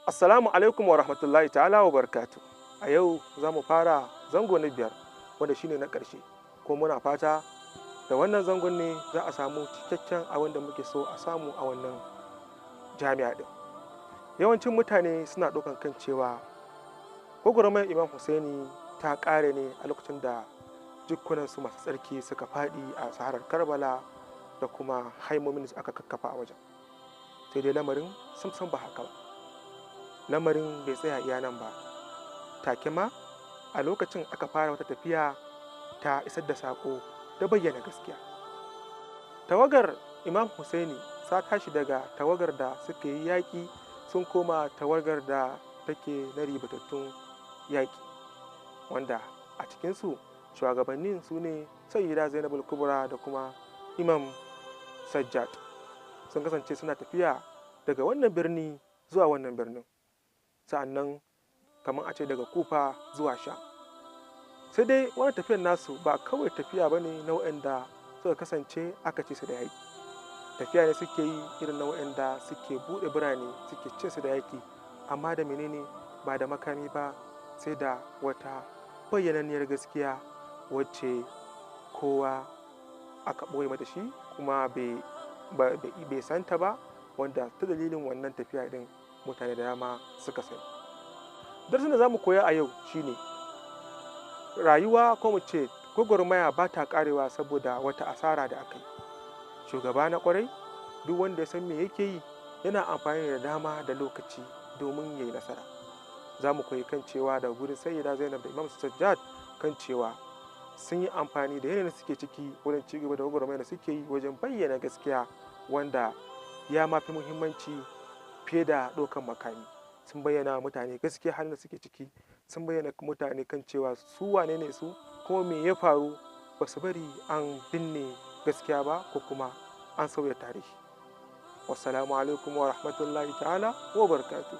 Assalamu alaikum wa rahmatullahi ta'ala wa barakatu. A yau za mu fara zango na 5 wanda shine na ƙarshe. Ko muna fata da wannan zangon ne za a samu cikakken abin da muke so a samu a wannan jami'a ɗin. Yawancin mutane suna ɗaukan kan cewa gwagwarmayar Imam Hussaini ta ƙare ne a lokacin da jikkunansu masu tsarki suka faɗi a saharar Karbala da kuma haimomin da aka kakkafa a wajen. Sai dai lamarin samsam ba haka ba. Lamarin bai tsaya iya nan ba. Take ma a lokacin aka fara wata tafiya ta isar da saƙo da bayyana gaskiya. Tawagar Imam Hussaini ta tashi daga tawagar da suka yi yaƙi sun koma tawagar da take na ribatattun yaƙi, wanda a cikinsu shugabannin su ne Sayyida Zainabul Kubra da kuma Imam Sajjad. Sun kasance suna tafiya daga wannan birni zuwa wannan birnin, sa'annan kamar a ce daga Kufa zuwa Sham. Sai dai wannan tafiyar nasu ba kawai tafiya ba ne na waɗanda suka kasance aka ci su da yaƙi. Tafiya ne suke yi irin na waɗanda suke buɗe birane suke cin su da yaƙi, amma da menene? Ba da makami ba, sai da wata bayyananniyar gaskiya wacce kowa aka ɓoye mata shi kuma bai santa ba, wanda ta dalilin wannan tafiya ɗin mutane da dama suka sani. Darasin da za mu koya a yau shine rayuwa, ko mu ce gwagwarmaya, ba ta ƙarewa saboda wata asara da aka yi. Shugaba na ƙwarai, duk wanda ya san me yake yi, yana amfani da dama da lokaci domin ya yi nasara. Za mu koyi kan cewa daga gurin Sayyida Zainab da Imam Sajjad kan cewa sun yi amfani da yanayin da suke ciki wajen ci gaba da gwagwarmayar da suke yi wajen bayyana gaskiya, wanda ya ma fi muhimmanci fiye da ɗaukan makami. Sun bayyana mutane gaskiya halin da suke ciki, sun bayyana mutane kan cewa su wane ne su kuma me ya faru. Ba su bari an binne gaskiya ba ko kuma an sauya tarihi. Wassalamu alaikum wa rahmatullahi ta'ala wa barakatuh.